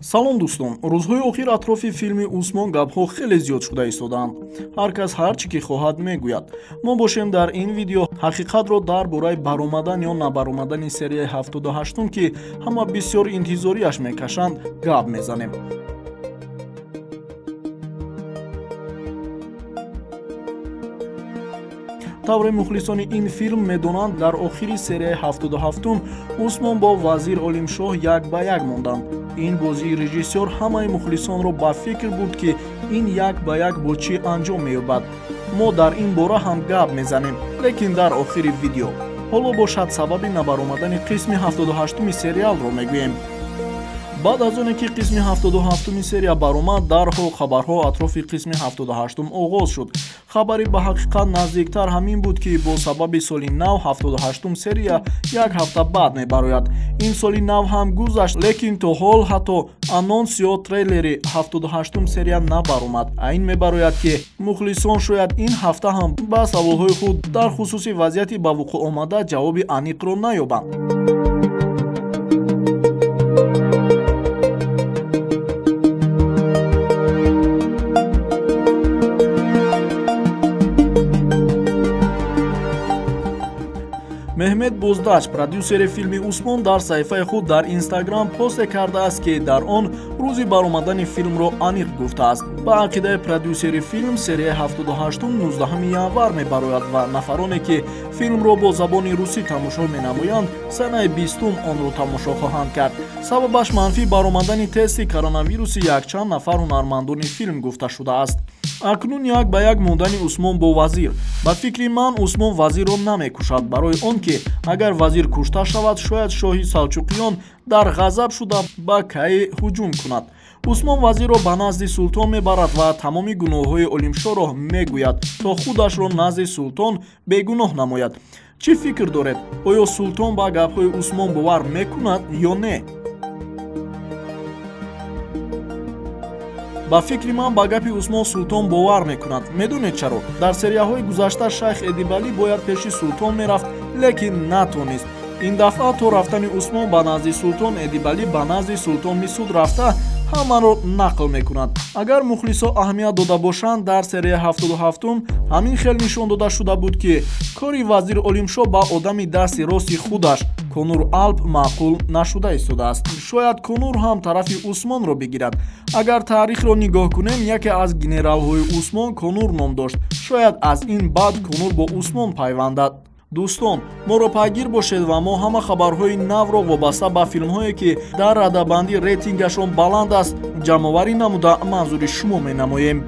Салом дӯстон, рӯзҳои охир атрофи филми Усмон гапҳо хеле зиёд шуда истодаанд. Ҳар кас ҳар чӣ ки хоҳад мегӯяд. Мо бошем дар ин видео ҳақиқатро дар бораи баромадан ё набаромадани серияи 78, ки ҳама бисёр интизориаш мекашанд, гап мезанем. Тавре мухлисони ин филм медонанд, дар охири серияи 77 Усмон бо вазир Олимшоҳ як ба як монданд. Ин бозии режиссёр ҳамаи мухлисонро ба фикр бурд, ки ин як ба як бо чӣ анҷом меёбад. Мо дар ин бора ҳам гап мезанем, лекин дар охири видео. Ҳоло бошад сабаби набаромадани қисми 78-уми сериалро мегӯем. Баъд аз оне ки қисми 77-уми серия баромад, дарҳол хабарҳо атрофи қисми 78-ум оғоз шуд. Хабари ба ҳақиқат наздиктар ҳамин буд, ки бо сабаби соли нав 78-ум серия як ҳафта баъд мебарояд. Ин соли нав ҳам гузашт, лекин то ҳол ҳатто анонс ё трейлери 78-ум серия набаромад. Айн мебарояд, ки мухлисон шояд ин ҳафта ҳам ба саволҳои худ дар хусуси вазъияти ба вуқӯъ омада ҷавоби аниқро наёбанд. Меҳмед Боздач, продюсери филми Усмон, дар саҳифаи худ дар Инстаграм посте кардааст, ки дар он рӯзи баромадани филмро аниқ гуфтааст. Ба ақидаи продюсери филм, серияи 78 19 январ мебарояд ва нафароне, ки филмро бо забони русӣ тамошо менамоянд, санаи 20 онро тамошо хоҳанд кард. Сабабаш манфӣ баромадани тести коронавируси якчанд нафар ҳунармандони филм гуфта шудааст. Акнун як ба як мондани Усмон бо вазир. Ба фикри ман, Усмон вазирро намекушад, барои он ки агар вазир кушта шавад, шояд шоҳи Салчуқиён дар ғазаб шуда ба Кай ҳуҷум кунад. Усмон вазирро ба назди султон мебарад ва тамоми гуноҳҳои Олимшоҳро мегӯяд, то худашро назди султон бегуноҳ намояд. Чӣ фикр доред? Оё султон ба гапҳои Усмон бовар мекунад ё не? Ба фикри ман, ба гапи Усмон султон бовар мекунад. Медонед чаро? Дар серияҳои гузашта шайх Эдибалӣ бояд пеши султон мерафт, лекин натонист. Ин дафъа то рафтани Усмон ба назди султон, Эдибалӣ ба назди султон Мисуд рафта ҳамаро нақл мекунад. Агар мухлисо аҳамият дода бошанд, дар серияи 77 ҳамин хел нишон дода шуда буд, ки кори вазир Олимшоҳ ба одами дасти рости худаш Конур Алп маъқул нашуда истодааст. Шояд Конур ҳам тарафи Усмонро бигирад. Агар таърихро нигоҳ кунем, яке аз генералҳои Усмон Конур ном дошт. Шояд аз ин баъд Конур бо Усмон пайвандад. Дӯстон, моро пайгир бошед ва мо ҳама хабарҳои навро вобаста ба филмҳое, ки дар радабандӣ рейтингашон баланд аст, ҷамъоварӣ намуда манзури шумо менамоем.